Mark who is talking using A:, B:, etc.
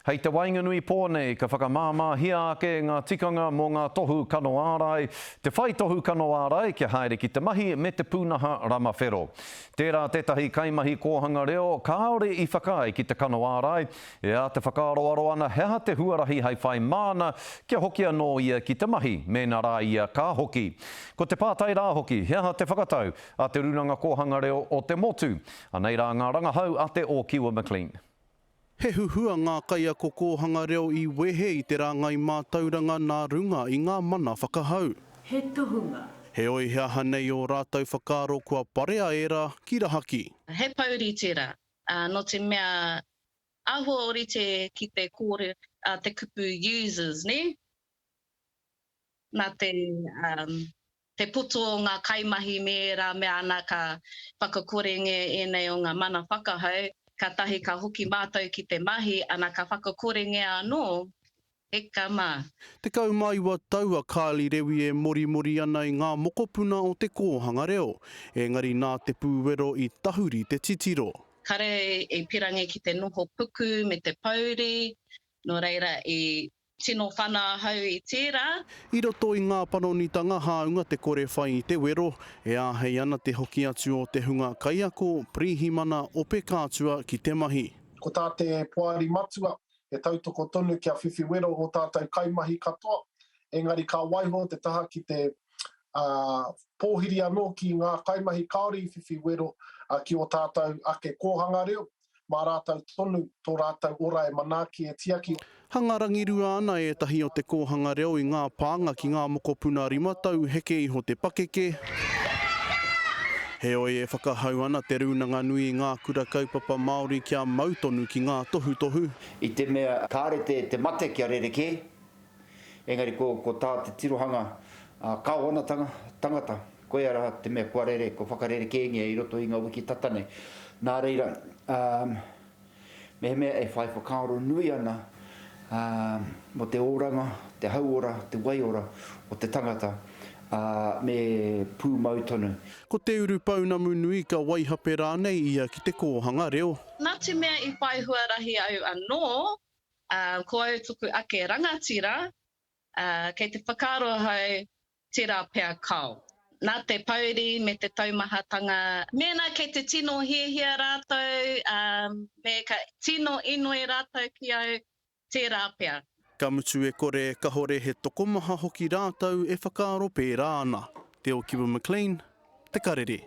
A: Hei te waenganui pō nei ka whakamāmāhia ake ngā tikanga mō ngā tohu kano ārai, te whai tohu kano ārai kia haere ki te mahi me te pūnaha rama whero. Tērā tētahi kaimahi kōhanga reo kāore i whakaae ki te kano ārai, e āta whakaaroaro ana he aha te huarahi hei whai māna kia hoki anō ia ki te mahi mēnā rā ia ka hoki. Ko te pātai rā hoki, he aha te whakatau a Te Rūnanga Kōhanga Reo o te Motu? Anei rā ngā rangahau a Te Ōkiwa McLean.
B: He huhua ngā kaiako kōhanga reo i wehe i te rāngai mātauranga nā runga i ngā mana whakahau.
C: He tohunga.
B: Heoi he aha nei ō rātou whakaaro kua parea ērā ki rahaki.
D: He pouri tērā, nō te mea āhua ōrite ki te kōrero, te kupu users, nē? Nā te, te poto o ngā kaimahi me ērā mea ana ka whakakorengia ēnei o ngā mana whakahau, kātahi ka hoki mātou ki te mahi, ana ka whakakorengia anō, heka mā.
B: 19 tau a Kylie Rewi e morimori ana i ngā mokopuna o te kōhanga reo, engari nā te pūwero i tahuri te titiro.
D: Kare i pirangi ki te noho puku me te pouri, nō reira i Tino whana ahau i tērā.
B: I roto i ngā panonitanga hāunga te kore whai i te wero, e āhei ana te hoki atu o te hunga kaiako, pirihimana, ope kātua ki te mahi.
E: Ko tā te Poari Matua, he tautoko tonu kia whiwhi wero ō tātou kaimahi katoa, engari ka waiho te taha ki te pōhiri anō ki ngā kaimahi kāore i whiwhi wero ki ō tātou ake kōhanga reo. Mā rātou tonu tō rātou ora e manaaki, e tiaki.
B: Hanga rangirua ana ētahi o te kōhanga reo i ngā pānga ki ngā mokopuna tau heke iho te pakeke. Heoi, e whakahau ana Te Rūnanga Nui i ngā kura kaupapa Māori kia mau tonu ki ngā tohutohu.
F: I te mea kāre te mate kia rerekē, Engari ko, ko tā te tirohanga kāwanatanga, tangata, koia rā te mea kua rere, kua whakarerekēngia i roto i ngā wiki tata nei. Nā reira, um, mehemea e whai whakaaro nui ana um, mō te oranga, te hauora, te waiora o te tangata, ā, me pūmau tonu.
B: Ko te urupounamu nui ka waihape rānei ia ki te kōhanga reo.
D: Nā te mea i whai huarahi au anō, Ā, ko au toku ake rangatira, ā, kei te whakaaro ahau, tērā pea kao. Nā te pouri me te taumahatanga. Mēnā kei te tino hiahia rātou, ā, me ka tino inoi rātou ki au, tērā pea.
B: Ka mutu e kore e kahore he tokomaha hoki rātou e whakaaro pērā ana. Te Okiwa McLean, Te Karere.